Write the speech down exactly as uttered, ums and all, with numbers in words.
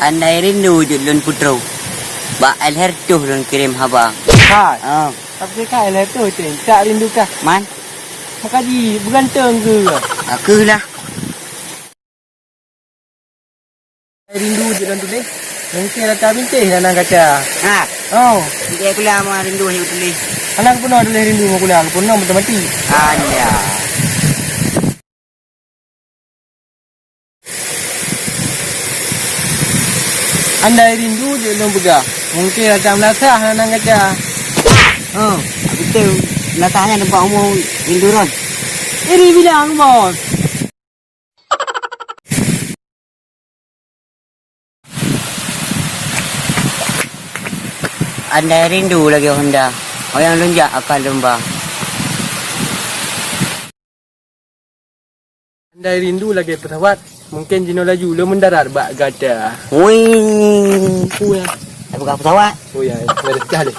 Andai rindu jeuet lôn peutrok, bak L H R toh lôn kirém haba. Hai. Ah. Tapi ka L H R toh, cek, tak rindu kah? Man? Maka ji, beuganteng keu. Aku lah. Rindu jeuet lôn tuléh. Mungken rata bintéh nan gaca. Ha. Oh. Dia pula mau rindu hiu tuléh. Anak pun ada tuléh rindu mau kuliah, pun nom mati. Anya. Andai rindu jeuet lôn peugah, mungken rata meulasah nan gaca. Oh, betul. Meulasahnya nampak umur rindu ron. Ini bilang, bos. Andai rindu lagèe honda, oyang lôn jak akan lôn ba. Andai rindu lagèe pesawat, mungken jinoe laju lôn mendarat bak gata. Wih. Wih. Dah peugah pesawat. Oh ya, ya. Dah, dah, dah.